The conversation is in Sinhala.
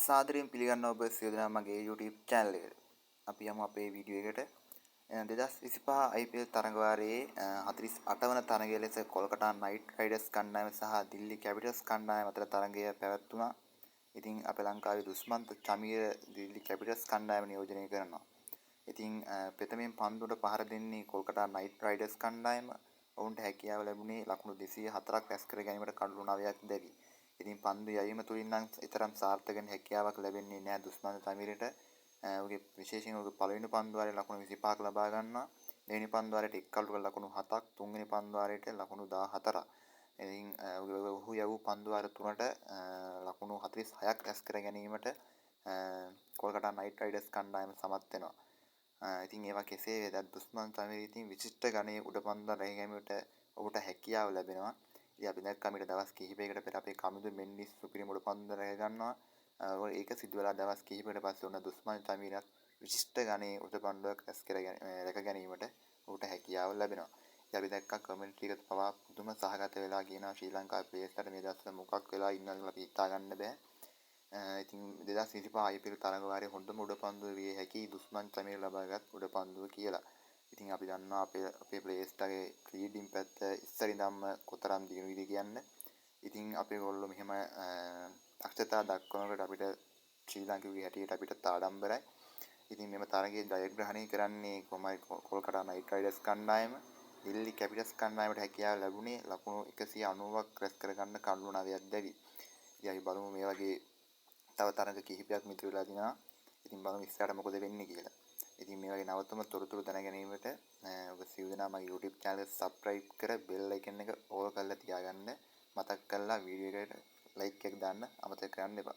සාදරයෙන් පිළිගන්නවා ඔබ සියලු දෙනා මගේ YouTube channel එකට. අපි යමු අපේ වීඩියෝ එකට. 2025 IPL තරඟ වාරයේ 48 වන තරඟය ලෙස කොල්කටා නයිට් රයිඩර්ස් කණ්ඩායම සහ දිල්ලි කැපිටල්ස් කණ්ඩායම අතර තරඟය පැවැත්වුණා. ඉතින් අපේ ලංකාවේ දුෂ්මන්ත චමීර දිල්ලි කැපිටල්ස් කණ්ඩායම නියෝජනය කරනවා. ඉතින් ප්‍රථමයෙන් පන්දුවට පහර දෙන්නේ කොල්කටා නයිට් රයිඩර්ස් කණ්ඩායම. ඔවුන්ට හැකියාව ලැබුණේ ලකුණු 204ක් රැස් කර ගැනීමට කඩුළු 9ක් දැවි. ඉතින් පන්දු යැවීම තුලින් නම් ඊතරම් සාර්ථක වෙන්න හැකියාවක් ලැබෙන්නේ නැහැ දුෂ්මන්ත චමීරට. ඔහුගේ විශේෂයෙන් ඔහුගේ පළවෙනි පන්දු වාරයේ ලකුණු 25ක් ලබා ගන්නවා. දෙවෙනි පන්දු වාරයට එක් කඩුවක ලකුණු 7ක්, තුන්වෙනි පන්දු වාරයට ලකුණු 14ක්. ඉතින් ඔහු යවූ පන්දු වාර තුනට ලකුණු 46ක් රැස් කර ගැනීමට කොල්කටා නයිට් රයිඩර්ස් කණ්ඩායම සමත් වෙනවා. ඉතින් ඒවා කෙසේ වෙතත් දුෂ්මන්ත චමීර ඉතින් විශිෂ්ට ගණයේ උඩ පන්දුවක් රැක ගැනීමට ඔහුට හැකියාව ලැබෙනවා. ඉතින් අපි දැක්කා මීට දවස් කිහිපයකට පෙර අපේ කමිදු මෙන්ඩිස් සුපිරිම උඩ පන්දුවක් රැක ගන්නවා. ඒක සිදු වෙලා දවස් කිහිපයකට පස්සේ ඔන්න දුෂ්මන්ත චමීරත් විශිෂ්ට ගණයේ උඩ පන්දුවක් රැස් කර රැක ගැනීමට ඔහුට හැකියාව ලැබෙනවා. ඉතින් අපි දැක්කා කමෙන්ට්‍රි එක පවා පුදුම සහගත වෙලා කියනවා ශ්‍රී ලංකාවේ ප්ලේයර්ස්ලාට මේ දවස්වල මොකක් වෙලා ඉන්නවද කියලා අපි හිතා ගන්න බෑ. ඉතින් 2025 IPL තරඟ වාරයේ හොඳම උඩ පන්දුව විය හැකි දුෂ්මන්ත චමීර ලබාගත් උඩ පන්දුව කියලා. ඉතින් අපි දන්නවා අපේ ප්ලේයර්ස්ලාගේ ෆීල්ඩින් පැත්ත ඉස්සර ඉඳන්ම කොතරම් දියුණුයිද කියන්න. ඉතින් අපේ ගොල්ලෝ මෙහෙම දක්ෂතා දක්වනකොට අපිට ශ්‍රී ලාංකිකයෙකු හැටියට අපිට ආඩම්බරයි. ඉතින් මෙම තරගයේ ජයග්‍රහණය කරන්නේ කොහොමයි කොල්කටා නයිට් රයිඩර්ස් කණ්ඩායම. දිල්ලි කැපිටල්ස් කණ්ඩායමට හැකියාව ලැබුණේ ලකුණු 190ක් රැස් කරගන්න කඩුළු 9ක් දැවි. ඉතින් අපි බලමු මේ වගේ තව තරඟ කිහිපයක් මිතුරු වෙලා තිනවා. ඉතින් බලමු ඉස්සරහට මොකද වෙන්නේ කියලා. ඉතින් මේ වගේ නවතම තොරතුරු දැන ගැනීමට ඔබ සියලු දෙනා මගේ YouTube channel එක subscribe කර bell icon එක ඕල් කරලා තියාගන්න. මතක් කරලා වීඩියෝ එකට ලයික් එකක් දාන්න අමතක කරන්න එපා.